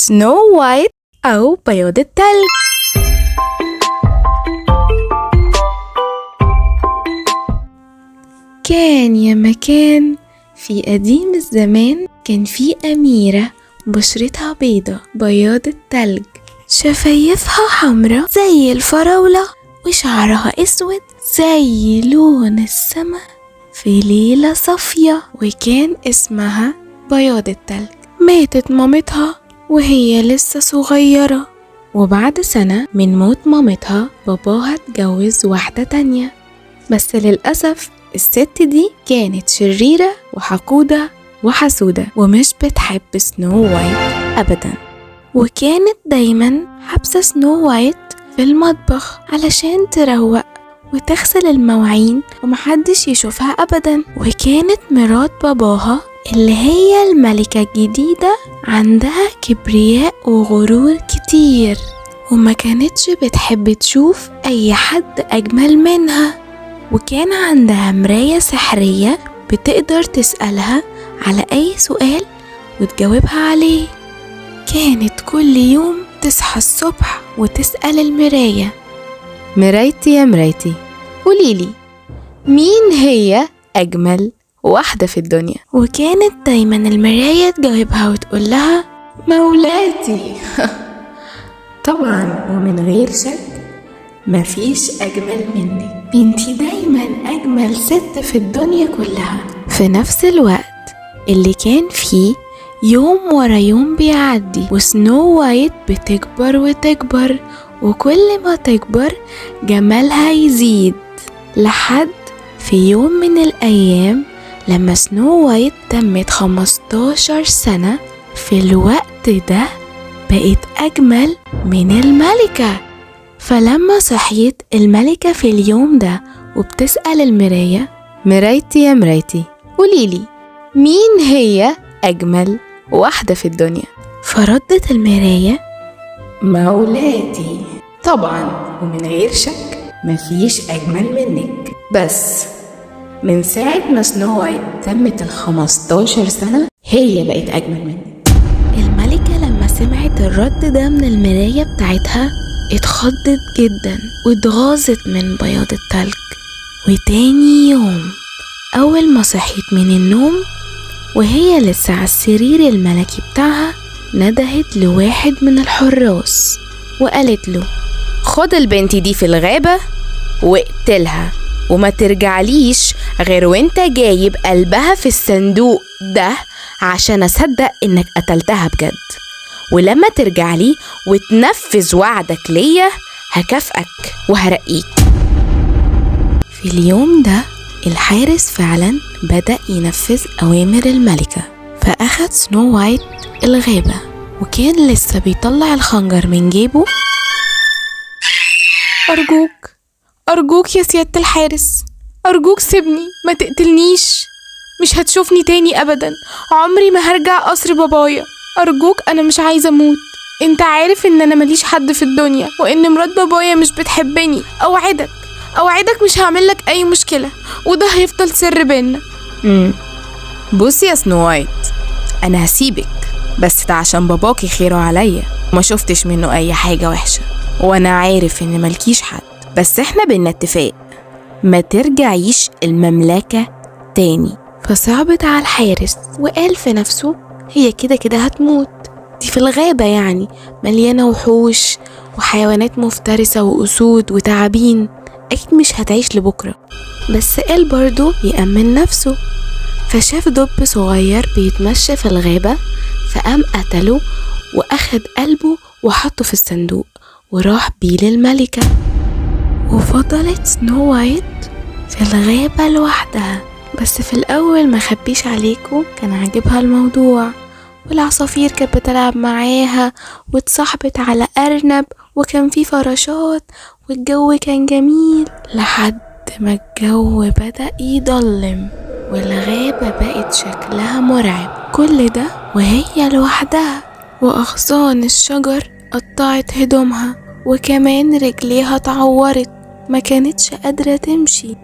Snow White أو بياض التلج. كان يا مكان في قديم الزمان، كان في أميرة بشرتها بيضة بياض التلج، شفايفها حمرا زي الفراولة، وشعرها اسود زي لون السما في ليلة صافية، وكان اسمها بياض التلج. ماتت مامتها وهي لسه صغيرة، وبعد سنة من موت مامتها باباها اتجوز واحدة تانية، بس للأسف الست دي كانت شريرة وحقودة وحسودة ومش بتحب Snow White أبدا، وكانت دايما حابسة Snow White في المطبخ علشان تروق وتغسل المواعين ومحدش يشوفها أبدا. وكانت مرات باباها اللي هي الملكة الجديدة عندها كبرياء وغرور كتير، وما كانتش بتحب تشوف أي حد أجمل منها، وكان عندها مراية سحرية بتقدر تسألها على أي سؤال وتجاوبها عليه. كانت كل يوم تصحى الصبح وتسأل المراية: مرايتي يا مرايتي، قوليلي مين هي أجمل واحدة في الدنيا؟ وكانت دايما المراية تجاوبها وتقول لها: مولاتي. طبعا ومن غير شك مفيش أجمل منك، انتي دايما أجمل ست في الدنيا كلها. في نفس الوقت اللي كان فيه يوم ورا يوم بيعدي، و Snow White بتكبر وتكبر، وكل ما تكبر جمالها يزيد، لحد في يوم من الأيام لما Snow White تمت 15 سنة. في الوقت ده بقت أجمل من الملكة. فلما صحيت الملكة في اليوم ده وبتسأل المراية: مرايتي يا مرايتي، قوليلي مين هي أجمل واحدة في الدنيا؟ فردت المراية: مولاتي، طبعا ومن غير شك مفيش أجمل منك، بس من ساعة ما Snow White تمت 15 سنة هي بقت أجمل منك. الملكة لما سمعت الرد ده من المراية بتاعتها اتخضت جدا واتغاظت من بياض التلج. وتاني يوم أول ما صحيت من النوم وهي لسه على السرير الملكي بتاعها، ندهت لواحد من الحراس وقالت له: خد البنت دي في الغابة واقتلها، وما ترجعليش غير وانت جايب قلبها في الصندوق ده عشان اصدق انك قتلتها بجد، ولما ترجعلي وتنفذ وعدك ليا هكافئك وهرقيك. في اليوم ده الحارس فعلا بدأ ينفذ أوامر الملكة، فأخد Snow White الغابة، وكان لسه بيطلع الخنجر من جيبه. أرجوك أرجوك يا سيادة الحارس، أرجوك سيبني، ما تقتلنيش، مش هتشوفني تاني أبدا، عمري ما هرجع قصر بابايا، أرجوك أنا مش عايزة أموت، أنت عارف إن أنا ماليش حد في الدنيا، وإن مرات بابايا مش بتحبني، أوعدك أوعدك مش هعملك أي مشكلة، وده هيفضل سر بينا. بصي يا سنو وايت، أنا هسيبك، بس ده عشان باباكي خيره عليا وما شفتش منه أي حاجة وحشة، وأنا عارف إن ملكيش حد، بس إحنا بينا اتفاق ما ترجعيش المملكة تاني. فصعبت على الحارس وقال في نفسه: هي كده كده هتموت، دي في الغابة يعني مليانة وحوش وحيوانات مفترسة وأسود وتعابين، أكيد مش هتعيش لبكرة. بس قال برضو يأمن نفسه، فشاف دب صغير بيتمشى في الغابة، فقام قتله وأخد قلبه وحطه في الصندوق وراح بيه للملكة. وفضلت سنو وايت في الغابة لوحدها، بس في الأول ما خبيش عليكم كان عاجبها الموضوع، والعصافير كانت بتلعب معاها، واتصاحبت على أرنب، وكان في فراشات، والجو كان جميل، لحد ما الجو بدأ يضلم والغابة بقت شكلها مرعب. كل ده وهي لوحدها، وأغصان الشجر قطعت هدومها، وكمان رجليها اتعورت، ما كانتش قادرة تمشي.